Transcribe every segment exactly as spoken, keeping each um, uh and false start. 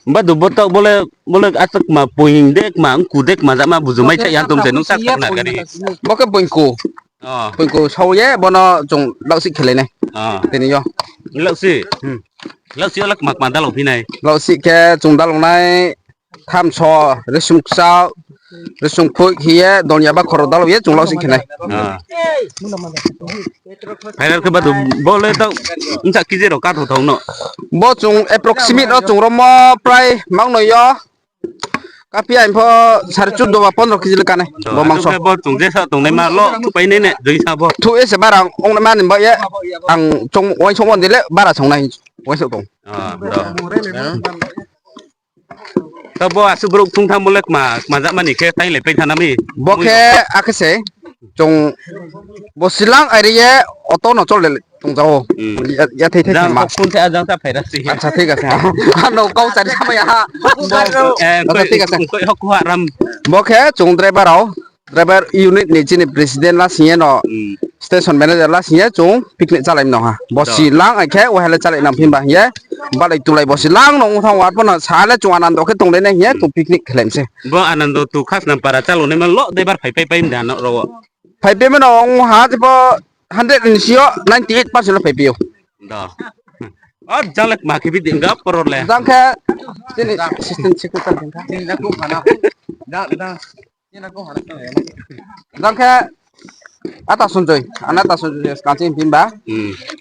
Badu bo taoh bo le, bo le achak kma poing de kma, mku de kma, jama buju mai sa ya tong se nung sak tak na gari. Bo khe poingku. Poingku sao ye, bo no chung laohsih khelai nai. Tini yo. Laohsih? Laohsih yo le kma kma dalao phi nai? Laohsih khe chung dalao nai, thamso, resung kchao, resung phoih khe ye, donya ba khoro dalao ye chung laohsih khe nai. Phaira khe badu, bo le taoh, bsa kg rao kathao thao no. Bo chung approximate ro chung romo prai mang noi yo. Kaphi aing pho sare chuddo ba pondro kg le kanai. Bo mangso. Bo chung je sa tongnaima lo thupai nai ne, joi sa bo. Thuh ye se bara ong ma ni ba ye. Ang chung uaingsouh mo ni le bara song nai uaingsouh tong. Tao bo asuh brouh thungthamo le kma, kma jama ni khe tainglai pai thanng na mi. Bo khe akhe se, chung bo silang aire ye auto no chole tongja ou. Ya, yathai thai jang khe ma. Phone the, ajang ta phaira si. Acha, thik ase. Ano kau chari samai ha. Acha, thik ase. Koi hok kuha ram. Bo khe chung driver rao, driver unit ni chini president la sing ye no, station manager la sing ye chung picnic chálai no ha. Bo silang ai khe, wahale chálai nang phi ba hing ye. Balai tulai bo silang no ong thang wa, arphuh no sa le chung Anando khe tonglai nai hing ye, chung picnic khelai mi se. Bo Anando tu Khasnam para chálai naima lo, driver phaipai pai mda no ro. Phaipai mano ong ha, jepho hundred ni si yo ninety eight percent no phaipai ou. O, jang le kma khe bidi ga poro le. Jang khe, chini assistant secretary jang khe. Jang khe, ata Sunjoy, ana ata Sunjoy, skang chini phi ba.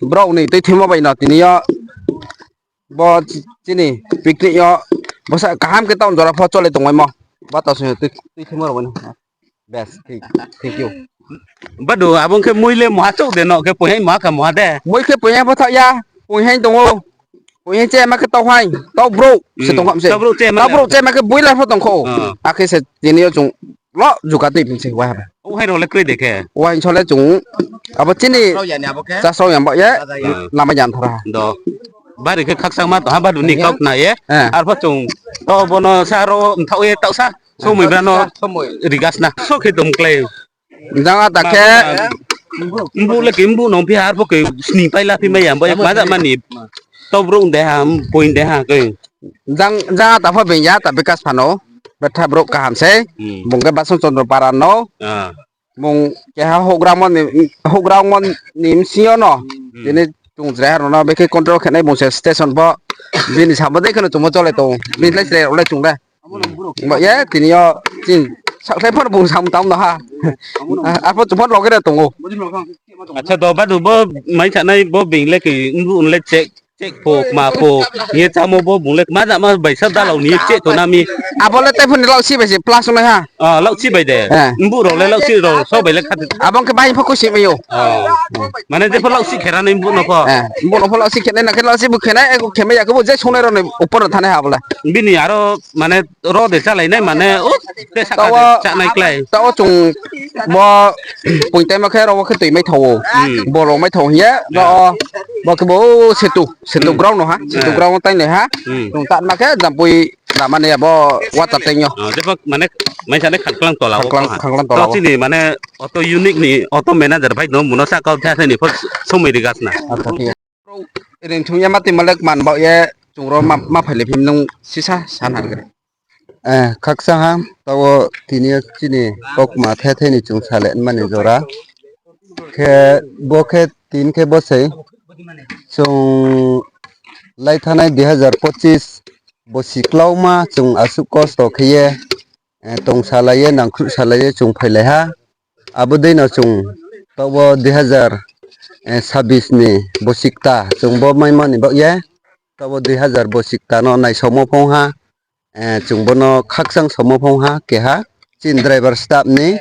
Brao ni tuithimo bai no tini yo, bo chini picnic yo, bo sa kaham khe town jora pho chole tongmaimo. Bo ata Sunjoy tuithimo rao bai no. Best, thank you. Badu, abo khe mui le muha chouh de no, khe poihaing muha kha muha de. Mui khe poihaing pho thaoh ya, poihaing tong ou. Poihaing chema khe tau haing, tau brouh se tong kha se. Tau brouh chema khe boiler pho tong kho. Akhe se tini yo chung lo juga tui phi se waiha. Waihaing rao le kroi de khe. Waihaing so le chung, abo chini chasao yang ba ye, lama yan thara. Bari khe khakchangma tong ha, badu ni kau khna ye. Arphuh chung, to bo no sa ro mthaoh ye taoh sa. Somoi bra no rigasna. So khe tong klái. Jang ata khe. Mbu le khe mbu nong phi ha, arphuh khe sning pai la phi mai ya, bo ye kma jama ni. Tau brouh de ha, poing de ha khe. Jang, jang ata pho being ya, ta Bikas phano. Betha brouh kaham sei. Bung khe Basan Chandra para no. Bung keha houhgra mo ni, houhgra mo ni bsing yo no. Tini chung chrai ha rao no bekhe control khe nai bung se station pho. Bini samo dei khe no chung mo chole tong. Bini lai chrai rao le chung le. Bo ye tini yo chini sakhlai pho bung sam tam no ha. Arphuh chung pho loge re tong ou. Acha, do badu bo mai sanai bo being le khe mbu le check, check pho, kma pho, hing ye chámo bo bung le kma jama bai sa dalao ni check to na mi. Abo le tei pho ni laohsi bai se plus nai ha. Laohsi bai de. Mbu rao le laohsi rao so bai le kha. Abo khe bai pho khuisi mai ou. Mane jepho laohsi khe ra nai mbu no pho. Mbu no pho laohsi khe nai na khe laohsi bu khe nai, ego khe mai ya khe bo je songnai rao ni upor no thanai ha abo le. Bini aro mane ro de chálai nai mane, o, te saka de chánai klái. Taoh chung bo poing taima khe ro wo khe toi mai thao ou. Bo ro mai thao hing ye, ro, bo khe bo setu, setu ground no ha, setu ground wo tainai ha. Chung tatma khe jampui lama ni abo water tank yo. Jepho mane, mai sanai Khangklang tola wo. Khangklang tola wo. Chini mane auto unit ni auto manager bai no muno sa kau tha ni pho somoi rigasna. Ring thung ye ma tui malek man baoh ye chung ro ma, ma phai le phi nung sisa sa na khe. Khakchang ha, taoh wo tini yo chini kaukma the the ni chung sa le mani jora. Khe bo khe tin khe bo sei chung lai thanai dui hazar pochis bosi klauma chung asuh kosto khe ye, tong salai ye, nangkhruh salai ye chung phailai ha. Abo dei no chung taoh wo dui hazar sabis ni bosi kta chung bo maimo ni baoh ye, taoh wo dui hazar bosi kta no naisaomo phong ha, chung bo no khakchang saomo phong ha, keha chini driver staff ni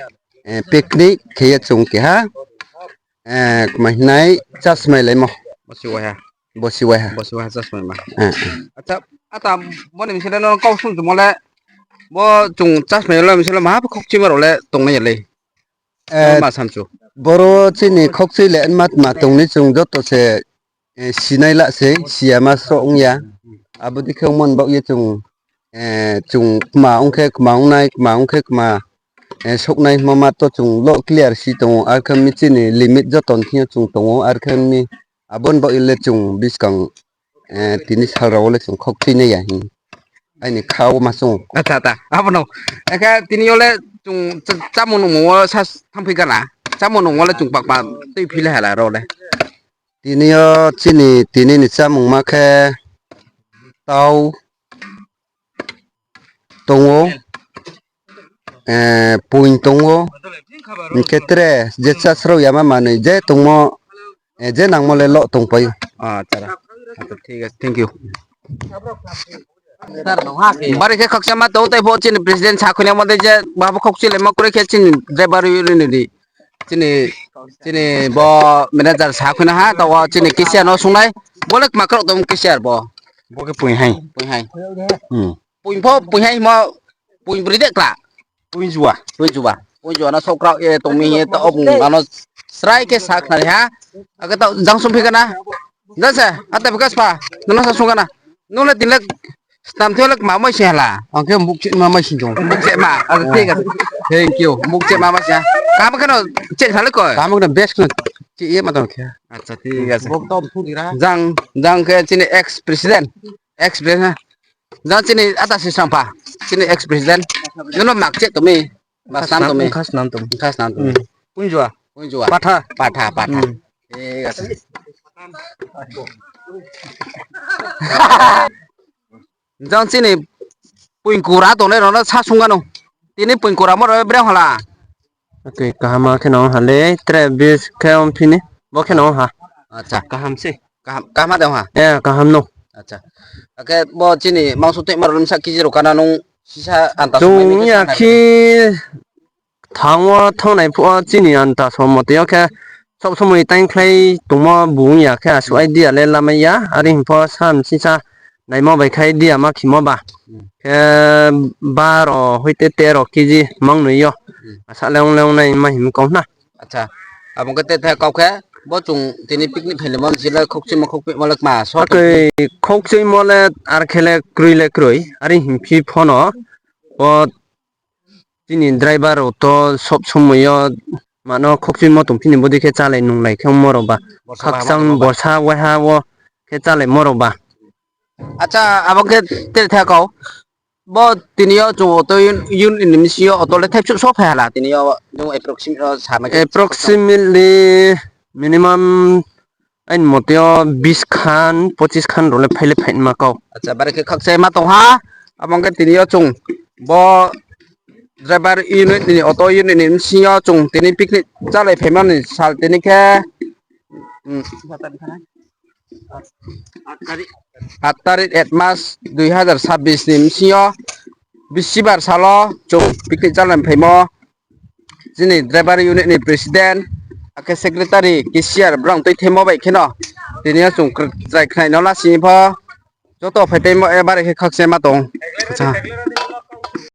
picnic khe ye chung keha kma hinai chasmai laimo. Bosi waiha. Acha, ata, bo ni bsing le no kau sung tongmo le, bo chung chasmai le bsing le maha pho khokchima rao le tongnai ya le. Ma samchu. Boro chini khokchui le nma tma tong ni chung joto se sinai la se, siyama sroh ong ya. Abo dei khe ongmo ni baoh ye chung, chung kma ong khe kma ong nai, kma ong khe kma souhnai hingmo ma to chung lo clear si tong ou, arkhe mi chini limit joto ni thing yo chung tong ou, arkhe mi abo ni baoh ye le chung buskang tini sal rao wo le chung khokchui nai ya hing. Aini kha wo ma chung. Acha, ta, abo no. Akhe tini yo le chung cha-, chámung nungmung wo sa thanngphi gana. Chámung nungmung wo le chung pakma tuiphi le hala ro le. Tini yo chini tini ni chámung ma khe tau tong ou, eh, poing tong ou, hing khe tre je chá srao yama manoi je tongmo, eh, je nangmo le lo tongpai ou. Acha, acha, thik ase, thank you. Bari khe khakchangma tong ou, tei pho chini president sakhuinai mo dei je, bo pho khokchulaimo kroi khe chini driver union ni, chini, chini bo manager sakhuina ha, taoh wo chini cashier no sungnai, bo le kma kraoh tong cashier bo. Bo khe poing hai. Poing hai. Hmm. Poing pho, poing hai himo, poing broi de kla. Poing jua. Poing jua. Poing jua no saoh kraoh ye tong mi hing ye taoh bung ano srai khe sa khnari ha. Akhe taoh jang sungphi gana. Jang se, ata Bikas pha, nono sa sung gana. Nung le tini le stam thing yo le kma mai sing hala. Ang khe bukchima mai sing tong. Bukchima, acha, thik ase. Thank you. Bukchima mai sing ha. Kaham khe no cheh sa le koi. Kaham khe no best khe no cheh ye ma tong khe. Acha, thik ase. Jang, jang khe chini ex president. Ex president ha. Jang chini ata Sisang pha. Chini ex president. Nono mak cheh tong mi. Mak snam tong mi. Kha snam tong mi. Kha snam tong mi. Poing jua. Poing jua. Patha. Patha, patha. Thik ase. Jang chini poing kura tongnai rao no sa sung gano. Tini poing kura mo rao breng hala. Tui kaham khe no ha le, tre bis khe ongphi ni. Bo khe no ha. Acha. Kaham se. Kaham, kaham de ha. Eh, kaham no. Acha. Akhe bo chini mangso tuima rao ni bsa kg rao kana nung sisa anta chung ya khe thanng wo thanng nai phuh wo chini anta somoi tei yo khe sob somoi taingkhlai tongmo bung ya khe asuh idea le lamai ya, are hing pho sa msisa naimo bai khe idea ma khimo ba. Khe baro hoite tero kg mang noi yo. Asa leong leong nai ma him kau na. Acha, abo khe te the kau khe, bo chung tini picnic phailimo ni chile khokchuimo khokpehmo le kma so. Akhe khokchuimo le ar khe le kroi le kroi, are hing phi pho no, bo chini driver rao to sob somoi yo mano khokchuimo tongphi ni bodei khe chálai nunglai khe ongmo rao ba. Khakchang borsa waiha wo khe chálaimo rao ba. Acha, abo khe tre the kau. Bo tini yo chung auto un-, unit ni bsing yo auto le thaipsuh so phai hala tini yo, nung approximate ro sa mai khe. Approximately minimum aini mote yo bis khan, pochis khan rao le phai le phai ma kau. Acha, bari khe khakchangma tong ha. Abo khe tini yo chung bo driver unit ni, auto unit ni bsing yo chung tini picnic chálai phaimo ni sal tini khe, hmm, আট তারিখ এক মাস দুই হাজার ছাব্বিশ ni bsing yo bisibar sal wo chung picnic chálai phaimo chini driver unit ni president, akhe secretary, cashier, brang tuithemo bai khe no tini yo chung kr-, chrai khnai no lasing pho joto phaipaimo, e bari khe khakchangma tong. Acha.